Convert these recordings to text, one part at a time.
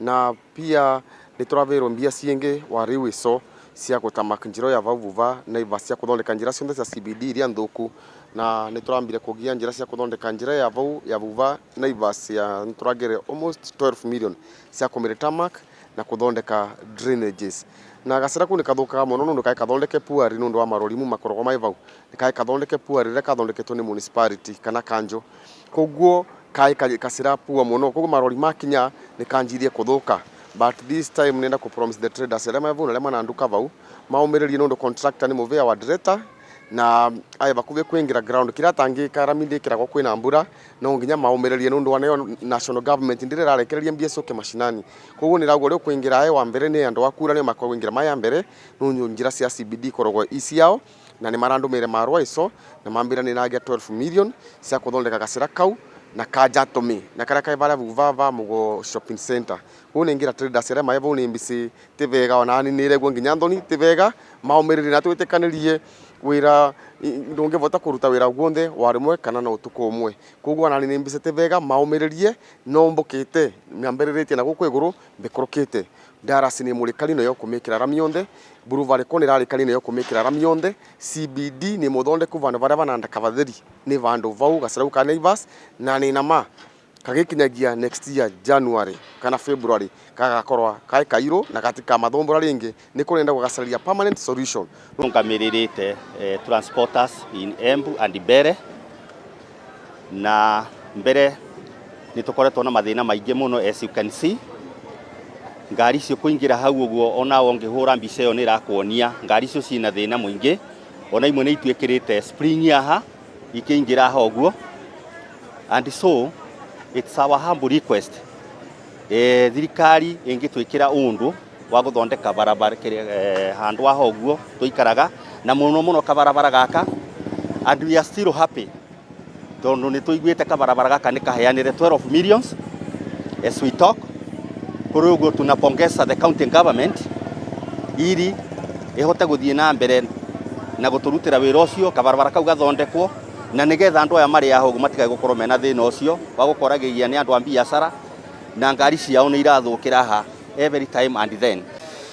Na pia nituravirwo mbia ciingi wa riu ico cia gutamak njira ya vau vuva Naivas, cia kuthondeka njira cionthe cia CBD iria nthuku. Na niturambire kugia njira cia kuthondeka njira ya vau ya vuva Naivas ya nituragire almost 12 million cia kumiri tarmac na kuthondeka drainages. Na gacira kau ni kathukaga muno nundu kai kathondeke poorly nundu wa marori mu makoragwo mai vau, kai kathondeke poorly riria kathondeketwo ni municipality kana kanjo, koguo kai kacira poor muno, koguo marori makinya ni kanjirie kuthuka. But this time nenda ku promise the traders aria mai vau na aria mananduka vau maumiririe nundu contractor ni muvea wa director na ae vakuvi kwingira ground kiria atangika rami ndikiragwo kwina mbura. No nginya maumiririe nundu wa nayo national government ndire rarekereria mbia ciuke mashinani. Koguo nirauga uria kwingira ae wa mbere ni andu akura nio makoragwo kwingira maya mbere nundu njira cia CBD ikoragwo i ciao. Na ni marandumire marua ico na mambira ni nagia 12 million cia kuthondeka gacira kau na ka Jatome na karia kai varia vuva va Mugo Shopping Center. Koguo ningira traders aria mai vau ni mbisi ti vega ona ni niregua nginya nthoni ti vega maumiririe na twitikanirie wira. Ndungivota kuruta wira guonthe wa rimwe kana na utuku umwe, koguo ona ni mbise ti vega maumiririe no mbukite nyambiriritie na guku iguru mbikurukite. Ndarasi ni murikari nayo kumikira rami yonthe, Boulevard ko nirarikari nayo kumikira rami yonthe. CBD ni muthondeku vandu varia vanandaka vatheri ni vandu vau gacirau ka Naivas, na ni nama kagikinyagia next year January kana February kagakorwa kai kairu na gatika mathumbura ringi. Ni kurenda gugacaria permanent solution. Nungamirite transporters in Embu and Mbere na mbere ni tukoretwo na mathina maingi muno. As you can see, ngari icio kuingira hau uguo ona ũngĩhũra mbica ĩyo nĩ ĩrakuonia ngari icio ciĩna thĩna mũingĩ. Ona imwe nĩ ituĩkĩrĩte spring haha ikĩingĩra haha ũguo. And so it's our humble request, thirikari ĩngĩtwĩkĩra ũndũ wa gũthondeka barabara handũ haha ũguo tũikaraga na mũno mũno kabarabara gaka. And we are still happy tondũ nĩ tũiguĩte kabarabara gaka nĩ kaheanĩre 12 millions as we talk. Kũrĩ ũguo tunapongeza the county government ili ĩhote gũthiĩ na mbere na gũtũrutĩra wĩra ũcio kabarabara kau gathondekwo na nĩgetha andũ aya marĩ haha ũguo matikae gũkorwo mena thĩna ũcio wa gũkoragĩria nĩ andũ a biacara na ngari ciao nĩ irathũkĩra haha every time and then.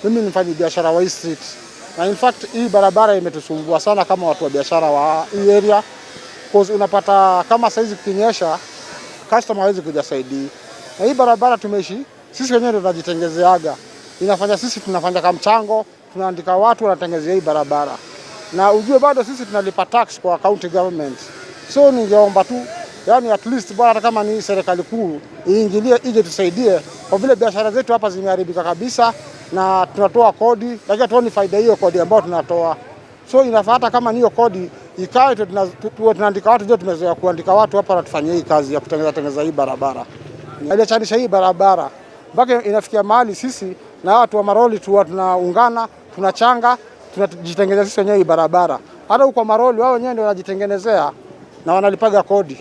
Mimi ni mfanyi biashara wa hii street, na in fact hii barabara imetusumbua sana kama watu wa biashara wa hii area, cause unapata kama saizi kukinyesha customer hawezi kuja side. Na hii barabara tumeishi sisi wenyewe ndio tunajitengezeaga, inafanya sisi tunafanya kama mchango, tunaandika watu wanatengezea hii barabara, na ujue bado sisi tunalipa tax kwa county government. So ningeomba tu yani at least bwana, hata kama ni serikali kuu iingilie, ije tusaidie, kwa vile biashara zetu hapa zimeharibika kabisa, na tunatoa kodi, lakini hatuoni faida hiyo kodi ambayo tunatoa. So inafaa hata kama ni hiyo kodi ikae tuwe tunaandika watu, ndio tumezoea kuandika watu hapa wanatufanyia hii kazi ya kutengeneza tengeneza hii barabara. Ilichanisha hii barabara mpaka inafikia mahali sisi na watu wa maroli tu tunaungana, tunachanga, tunajitengeneza sisi wenyewe hii barabara. Hata huko maroli wao wenyewe ndio wanajitengenezea na wanalipaga kodi.